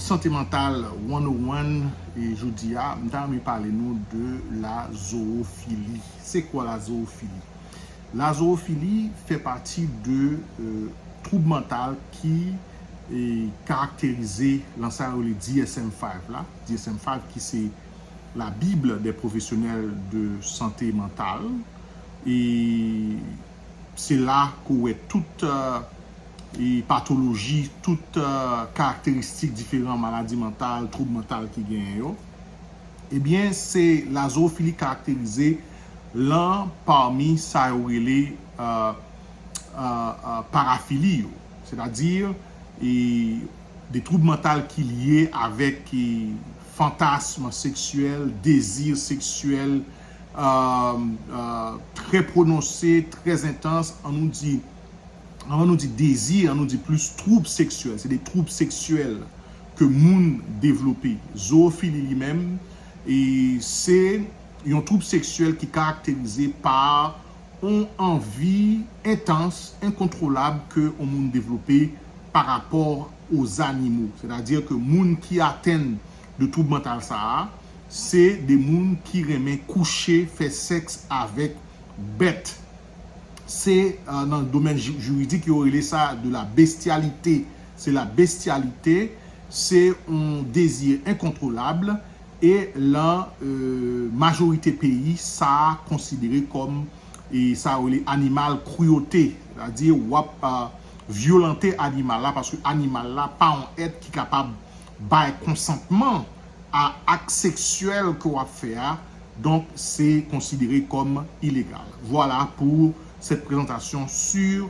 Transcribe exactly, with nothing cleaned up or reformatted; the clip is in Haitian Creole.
Sante mantal one oh one, e jodi a, m ta renmen pale nou de la zoofili. Se kwa la zoofili? La zoofili fè pati de euh, twoub mantal ki e, karakterize lan sa yo rele D S M five la. D S M five ki se la Bible des professionnels de santé mentale. E se la ke w wè tout euh, e patoloji, tout euh, karakteristik diferan maladi mantal, twoub mantal ki genyen yo. Ebyen, se la zoofili karakterize lan pami sa yo rele euh, euh, euh, parafili yo. Sètadi e, de twoub mantal ki lye avèk e, fantasm seksyèl, dezi seksyèl euh, euh, trè pwononse, trè entans, an nou di anvan nou di dezi, an nou di plis twoub seksyèl. Se de twoub seksyèl ke moun devlope. Zoofili li menm, e se yon twoub seksyèl ki karakterize pa yon anvi entans, enkontwolab ke yon moun devlope pa rapò o zanimo. Sètadi ke moun ki atenn de twoub mantal sa a, se de moun ki renmen kouche, fè sèks avèk bèt. Se euh, nan domèn jiridik yo rele sa de la bestialité. Se la bestialité, se yon dezi enkontwolab e lan euh, majorite peyi sa konsidere kòm e sa yo rele animal cruauté. Sètadi w ap euh, vyolante animal la paske animal la pa yon èt ki kapab bay konsantman a ak seksyèl ke w ap fè a, donk se konsidere kòm ilegal. Vwala pou cette présentation sur